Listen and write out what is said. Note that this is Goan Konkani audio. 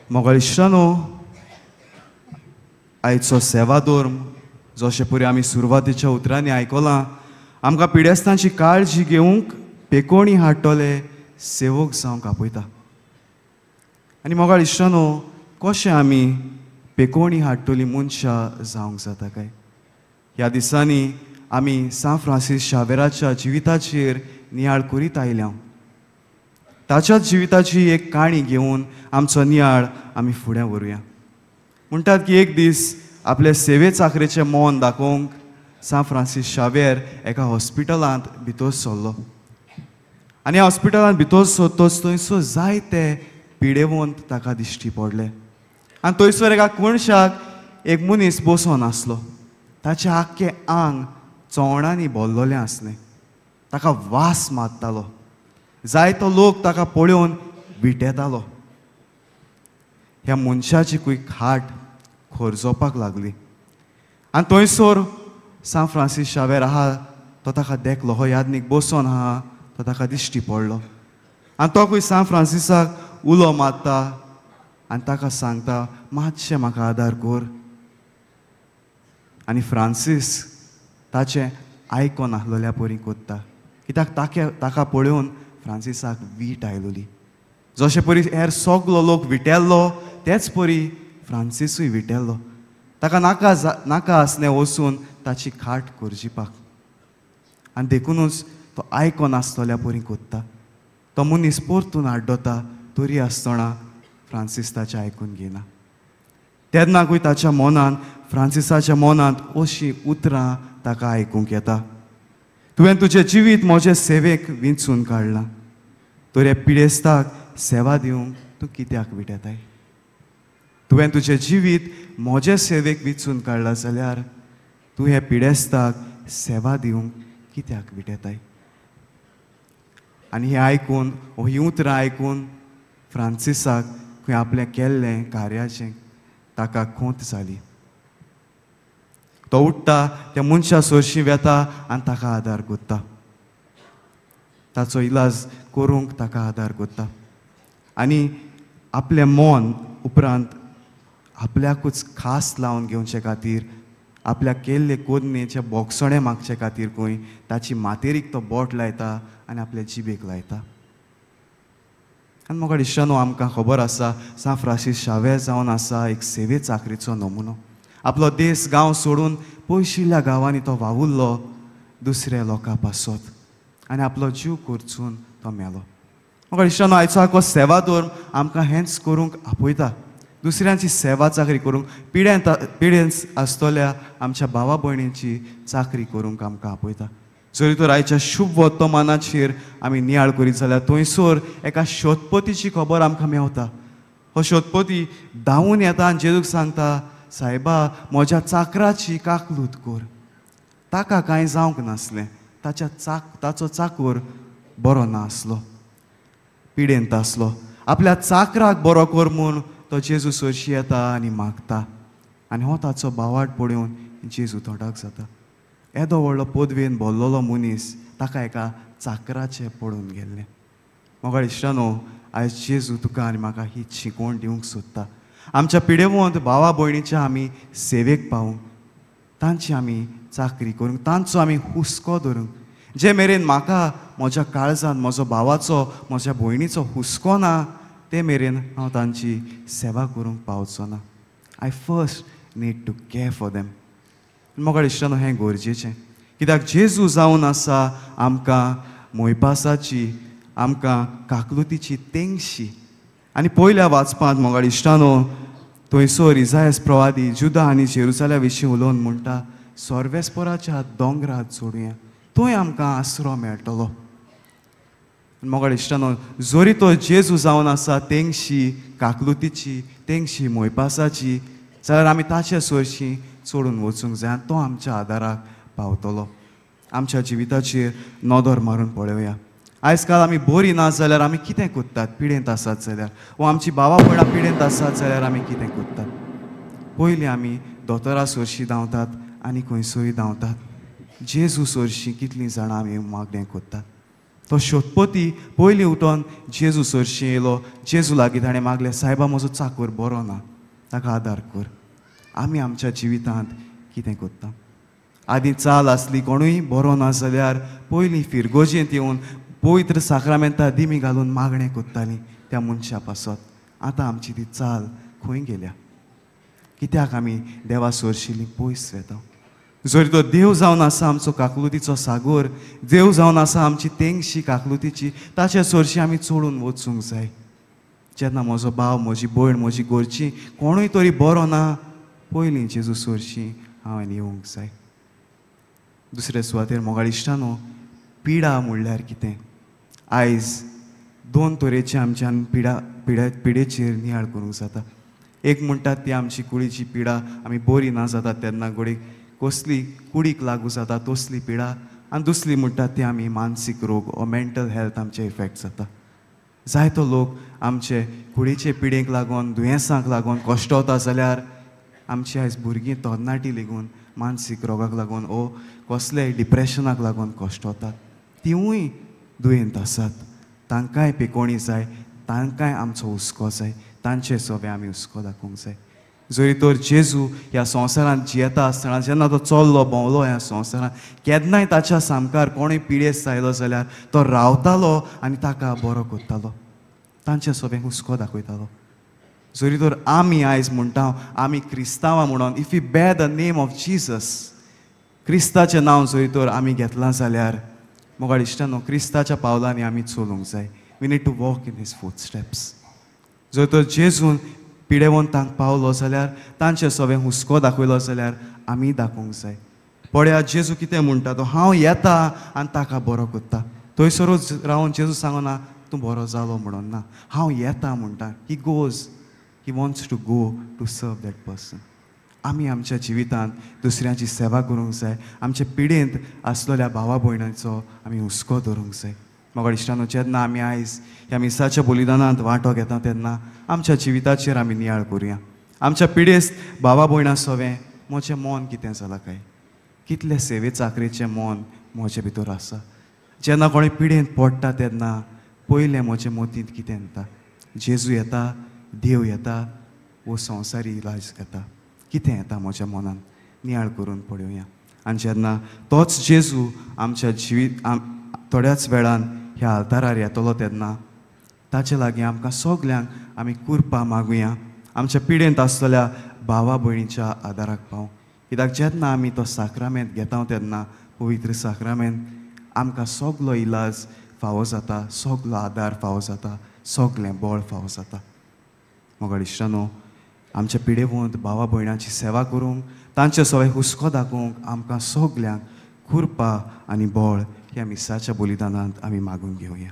मोगाळ इश्टानो, आयचो सेवा धर्म जशें परी आमी सुरवातेच्या उतरांनी आयकलां, आमकां पिडेस्तांची काळजी घेवंक पेकोणी हाडटले सेवक जावंक आपयता. आनी मोगाळ इश्टानो, कशें आमी पेकोणी हाडटली मनशां जावंक जाता काय? ह्या दिसांनी आमी सांत फ्रांसीस शावेराच्या जिविताचेर नियाळ करीत आयल्या. ताच्याच जिविताची एक काणी घेवन आमचो नियाळ आमी फुडें व्हरुया. म्हणटात की एक दीस आपले सेवे चाकरेचें मन दाखोवंक सांत फ्रांसीस शावेर एका हॉस्पिटलांत भितर सरलो आनी हॉस्पिटलांत भितर सरतच थंयसर जायते पिडेवंत ताका दिश्टी पडले आनी थंयसर एका कोणशाक एक मनीस बसून आसलो. ताचें आख्खें आंग चोवणांनी भरलेलें आसलें. ताका वास मारतालो. जायतो लोक ताका पळोवन विटेतालो. ह्या मनशाची खंय खाट खोरजोवपाक लागली आनी थंयसर सांत फ्रांसीस शावेर आहा तो ताका देखलो. हो यादनीक बसून आहा तो ताका दिश्टी पडलो आनी तो खंय सांत फ्रांसिसाक उलो मारता आनी ताका सांगता, मातशें म्हाका आदार कर. आनी फ्रांसीस ताचें आयकोन आहलोल्या परी कोत्ता, कित्याक ताका पळोवन फ्रांसिसाक वीट आयलोली. जशे परी हेर सगलो लोक विटेल्लो तेच परी फ्रांसिसूय विटेल्लो. ताका नाका नाका आसलें वचून ताची खाट कोरजिपाक आनी देखुनूच तो आयकोन आसतल्या परी कोत्ता. तो मनीस परतून आड्डता तरी आसतना फ्रांसीस ताचें आयकून घेयना. तेन्नाकूय ताच्या मनांत, फ्रांसिसाच्या मनांत अशीं उतरां ताका आयकूंक येता, तुवें तुजें जिवीत म्हजे सेवेक विंचून काडलां, तर ह्या पिडेस्ताक सेवा दिवंक तूं कित्याक विटेताय? तुवें तुजें जिवीत म्हजे सेवेक विंचून काडलां जाल्यार तूं ह्या पिडेस्ताक सेवा दिवंक कित्याक विटेताय? आनी हें आयकून, हीं उतरां आयकून फ्रांसिसाक खंय आपलें केल्लें कार्याचें ताका खोंत जाली. तो उठ्ठा, त्या मनशा सरशीं वेता आनी ताका आदार कोत्ता. ताचो इलाज करूंक ताका आदार कोत्ता आनी आपलें मन उपरांत आपल्याकूच खास लावन घेवचे खातीर, आपल्याक केल्ले कोदनेचे बोगसणें मागचे खातीर खंय ताची मातेरीक तो बोट लायता आनी आपले जिबेक लायता. आनी म्हाका इश्टानो, आमकां खबर आसा सांत फ्रांसीस शावेर जावन आसा एक सेवे चाकरीचो नमुनो. आपलो देश गांव सोडून पयशिल्ल्या गांवांनी तो वावुरलो दुसऱ्या लोकां पासत आनी आपलो जीव खर्चून तो मेलो. म्हाका इश्टानो, आयचो आखो सेवा धर्म आमकां हेंच करूंक आपयता, दुसऱ्यांची सेवा चाकरी करूंक, पिडेंत आसतल्या आमच्या भावा भयणींची चाकरी करूंक आमकां आपयता. जरी तर आयच्या शुभ वर्तमानाचेर आमी नियाळ करीत जाल्यार थंयसर एका शोधपतीची खबर आमकां मेवता. हो शोधपती धांवून येता आनी जेजूक सांगता, सायबा म्हज्या चाकराची काकलूत कर. ताका कांय जावंक नासलें, ताचो चाकोर बरो नासलो, पिडेंत आसलो. आपल्या चाकराक बरो कर म्हूण तो जेजू सरशी येता आनी मागता आनी हो ताचो बावाट पळोवन जेजू थोडाक जाता. येदो व्हडलो पदवेन भरलेलो मनीस ताका एका चाकराचें पडून गेल्लें. मोगाळ इश्टानो, आयज जेजू तुका आनी म्हाका ही शिकवण दिवंक सोदता. आमच्या पिडेवंत भावा भयणीच्या आमी सेवेक पावूंक, तांची आमी चाकरी करूंक, तांचो आमी हुस्को धरूंक. जे मेरेन म्हाका म्हज्या काळजान म्हजो भावाचो, म्हज्या भयणीचो हुस्को ना ते मेरेन हांव तांची सेवा करूंक पावचो ना. I first need to care for them. मोगाळ इश्टानो, हें गरजेचें, कित्याक जेजू जावन आसा आमकां मोयपासाची, आमकां काकलुतीची तेंगशी. आनी पयल्या वाचपांत मोगाळ इश्टानो, थंयसर इजायस प्रवादी जुदा आनी जेरुजाल्या विशीं उलोवन म्हणटा, सर्वेस्पराच्या दोंगरार चडुया, थंय आमकां आसरो मेळटलो. मोगाळ इश्टानो, जरी तो जेजू जावन आसा तेंगशी काकलुतीची, तेंगशी मोयपासाची, जाल्यार आमी ताचे सरशीं चडून वचूंक जाय आनी तो आमच्या आदाराक पावतलो. आमच्या जिविताचेर नदर मारून पळोवया. आयज काल आमी बरी ना जाल्यार आमी कितें कोत्तात? पिडेंत आसात जाल्यार, वा आमची भावा भयणां पिडेंत आसात जाल्यार आमी कितें कोत्तात? पयलीं आमी दोतोरा सरशीं धांवतात आनी खंयसरूय धांवतात. जेजू सरशीं कितलीं जाणां आमी मागणें कोत्तात? तो शोधपती पयलीं उठोन जेजू सरशीं येयलो. जेजू लागीं ताणें मागलें, सायबा म्हजो चाकोर बरो ना, ताका आदार कर. आमी आमच्या जिवितांत कितें करता? आदीं चाल आसली कोणूय बरो ना जाल्यार पयलीं फिरगोजेंत येवन पवित्र साक्रामेंता दिमी घालून मागणें करतालीं त्या मनशा पासत. आतां आमची ती चाल खंय गेल्या? कित्याक आमी देवा सरशिल्लीं पयस वेता? जरी तो देव जावन आसा आमचो काकलुतीचो सागोर, देव जावन आसा आमची तेंगशी काकलुतीची, ताचे सरशी आमी चोडून वचूंक जाय. जेन्ना म्हजो भाव, म्हजी भयण, म्हजी घरची कोणूय तरी बरो ना, पयलीं जेजू सरशी हांवें येवंक जाय. दुसरे सुवातेर मोगाळ इश्टानो, पिडा म्हणल्यार कितें? आयज दोन तरेचे आमच्यान पिडेचेर नियाळ करूंक जाता. एक म्हणटात ती आमची कुडीची पिडा, आमी बरी ना जाता तेन्ना घडये कसली कुडीक लागू जाता तसली पिडा, आनी दुसरी म्हणटात ती आमी मानसीक रोग ओ मेंटल हेल्थ आमचे इफेक्ट जाता. जायतो लोक आमचे कुडीचे पिडेक लागून, दुयेंसांक लागून कश्टवता जाल्यार आमची आयज भुरगीं तरणाटी लेगून मानसीक रोगाक लागून ओ कसलेय डिप्रेशनाक लागून कश्टवतात. तिवूय दुयेंत आसात, तांकांय पेकोणी जाय, तांकांय आमचो हुस्को जाय, तांचे सोबे आमी हुस्को दाखोवंक जाय. जरी तर जेजू ह्या संवसारांत जियेता आसतना जेन्ना तो चल्लो भोंवलो ह्या संवसारांत, केन्नाय ताच्या सामकार कोणूय पिडेस्त आयलो जाल्यार तो रावतालो आनी ताका बरो करतालो, तांचे सोबे हुस्को दाखयतालो. जरी तर आमी आयज म्हणटा आमी क्रिस्तांवां म्हणून, if you bear the name of Jesus, क्रिस्ताचें नांव जरी तर आमी घेतलां जाल्यार मोगाळ इश्टानो, क्रिस्ताच्या पावलांनी आमी चलूंक जाय. We need to walk in his footsteps. जर तर जेजून पिडेवंतांक पावलो जाल्यार, तांचे सगळें हुस्को दाखयलो जाल्यार आमी दाखोवंक जाय. पळया जेजू कितें म्हणटा, तो हांव येता आनी ताका बरो करता. थंयसरूच रावन जेजू सांगना तूं बरो जालो म्हणून ना, हांव येता म्हणटा. He goes, he wants to go to serve that person. आमी आमच्या जिवितांत दुसऱ्यांची सेवा करूंक जाय. आमचे पिडेंत आसलेल्या भावा भयणांचो आमी हुस्को धरूंक जाय. मोगाळ इश्टानो, जेन्ना आमी आयज ह्या मिसाच्या बलिदानांत वांटो घेता तेन्ना आमच्या जिविताचेर आमी नियाळ करुया. आमच्या पिडेस्त भावा भयणां सवें म्हजें मन कितें जालां काय, कितले सेवे चाकरेचें मन म्हजे भितर आसा. जेन्ना कोणी पिडेंत पडटा तेन्ना पयलें म्हजे मतींत कितें येता? जेजू येता, देव येता, वो संवसारी इलाज येता, कितें येता म्हज्या मनान? नियाळ करून पळोवया. आनी जेन्ना तोच जेजू आमच्या जिवीत थोड्याच वेळान ह्या आल्तारार येतलो तेन्ना ताचे लागीं आमकां सगल्यांक आमी कुरपा मागुया, आमच्या पिडेंत आसलेल्या भावा भयणीच्या आदाराक पावूं. कित्याक जेन्ना आमी तो साक्रामेंत घेता तेन्ना पवित्र साक्रामेंत आमकां सगलो इलाज फावो जाता, सगलो आदार फावो जाता, सगलें बळ फावो जाता. मोगाळ इश्टानो, आमच्या पिडेवंत भावा भयणांची सेवा करूंक, तांचे सगळे हुस्को दाखोवंक आमकां सगल्यांक कुरपा आनी बळ ह्या मिसाच्या बलिदानांत आमी मागून घेवया.